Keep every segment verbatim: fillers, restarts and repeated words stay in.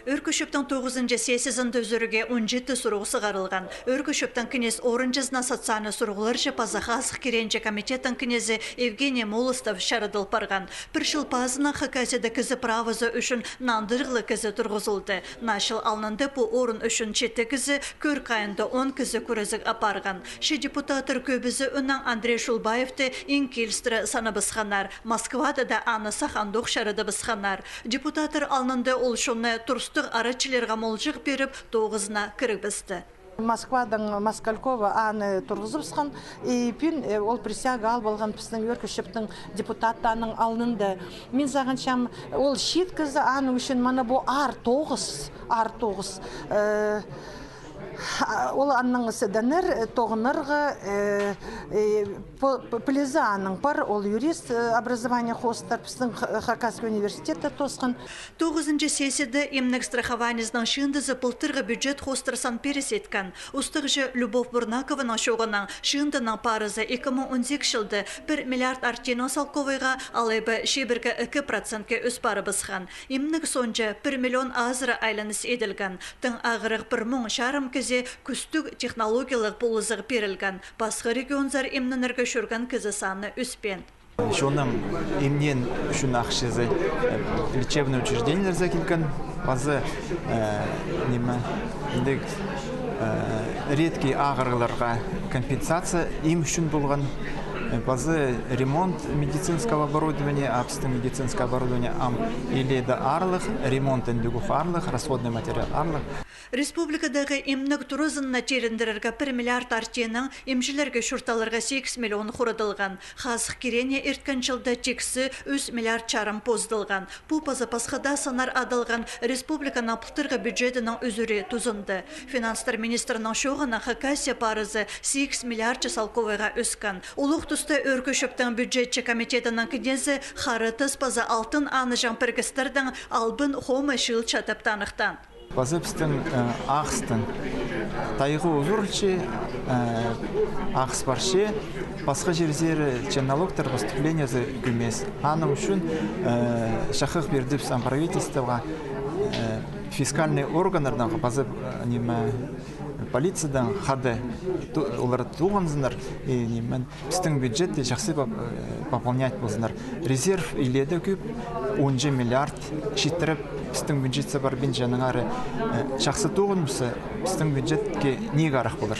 Ӧӧркі Чӧптің тоғызынҷы сессиязында ӱзӱрге он читі сурығ сығарылған. Ӧӧркі Чӧптің кнезь орынҷызына социальный сурығларҷа паза Хазых киренҷі комитеттің кнезі Евгений Молостов чарыдыл парған. Пір чыл пазынаң Хакасияда кізі правазы ӱчӱн нандырығлығ кізі турғызылды. Наа чыл алнында пу орын ӱчӱн читі кізі, кӧрік айында он кізі кӱрезіг апарған. Че депутаттар кӧбізі ӧӧнаң Андрей Шулбаевты иң килістіре санабысханнар. Москвада даа аны сах андох чарыдыбысханнар. Депутаттар алнында ол чонны турыстығ аратчыларға молҷағ пиріп, тоғызына кірібісті. Москвадаң Москалькова аны турғызыбысхан, и пӱӱн, э, ол присяга алып алған пістің Ӧӧркі Чӧптің депутаттарының алнында. Мин сағынчам, ол чиит кізі, аның ӱчӱн мына пу аар тоғыс, аар тоғыс. Э, а, ол аннаң сіденер, э, тоғынарға, э, э, по-, по-, пілізі аның пар, ол юрист, э, образование хоостар, пістің Х-, Хакасский университетте тоосхан. Тоғызынҷы сессияда имнег страхованиезінің чыындызы пылтырғы бюджет хоостыра сан пиріс иткен. Устағҷы Любовь Бурнакованың чооғынаң, чыындының парызы ікі муң он сигіс чылда пір миллиард артиеннең салковайға, алай ба чибіргі ікі процентке ӧс парыбысхан. Имнег соонҷа пір миллион азыра айланыс иділген. Тың ағырығ пір муң чарым кізее кӱстіг технологиялығ полызығ пирілген. Пасха регионзар имненерге чӧрген кізі саны ӧспеен. Чонның имнеен ӱчӱн ахчазы, э, лечебный учреждениелерзер килген, паза, э, ниме, індіг, э, редкий ағырығларға компенсация им ӱчӱн полған, э, паза ремонт медицинского оборудования, а пістің медицинское оборудование ам илееде аарлығ, ремонт індіг ох аарлығ, расходный материал аарлығ. Республикадағы имнег туразынына тирендірерге пір миллиард артиеннең, имҷілерге чуртааларға сигіс миллион хурадылған. Хазых киреніне ирткен чылда тиксі ӱс миллиард чарым позыдылған. Пу паза пасха даа саннар адалған республиканың пылтырғы бюджедінің ӱзӱрі тузында. Финанстар министрінің чооғынаң Хакасия парызы сигіс миллиардча салковайға ӧскен. Улуғ туста Ӧӧркі Чӧптің бюджетче комитетінің кнезі хара тас паза алтын аныҷаң пірігістердең албын хомай чыылча тіп таныхтаан. Паза пістің, э, ағыстаң тайығ узарылча, э, ағыс парча, пасха чирзер че налогтар, поступлениезі кӧмес. Аның ӱчӱн, э, чахығ пирдібіс ам правительствоға, э, фискальный органнардаң паза, э, ниме, полициядаң хада ту-, олар тоғынзыннар, и ниме, пістің бюджетті чахсы поп-, э, пополнять ползыннар. Резерв илееде кӧп, он ӱс миллиард читіріп, пістің бюджетсер пар, пин чаныңары, э, чахсы тоғыныбысса, пістің бюджетке ниик арах полар.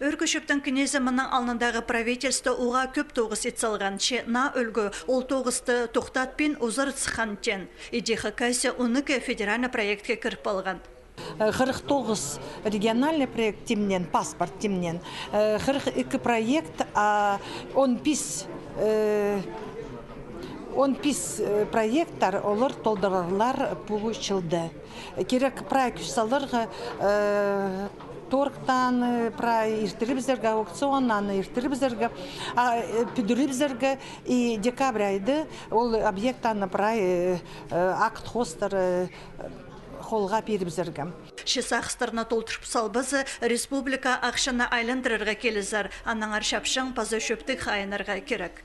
Ӧӧркі Чӧптің кнезі мының алнындағы правительство уғаа кӧп тоғыс ит салған, че наа ӱлгӱ ол тоғысты тохтатпин узаратсыххан теен. Иди Хакасия он ікі федеральный проектке кіріп алған. Э, хырых тоғыс региональный проект тимнеен, паспорт тимнеен. Э, хырых ікі проект, а он пис, э, он пис, э, проекттар олар толдырарлар пу чылда. Кирек прай кӱс саларға, э, торгтаң, э, прай иртірібізерге, аукционнаң иртірібізерге, а, э, пӱдірібізерге, и декабрь айда ол объекттаң прай, э, э, акт хоостар, э, холға пирібізерге. Че сағыстарны толдырып салбаза, республика ахчаны айландырарға килізер, аннаңар чапчаң паза чӧптіг хайынарға кирек.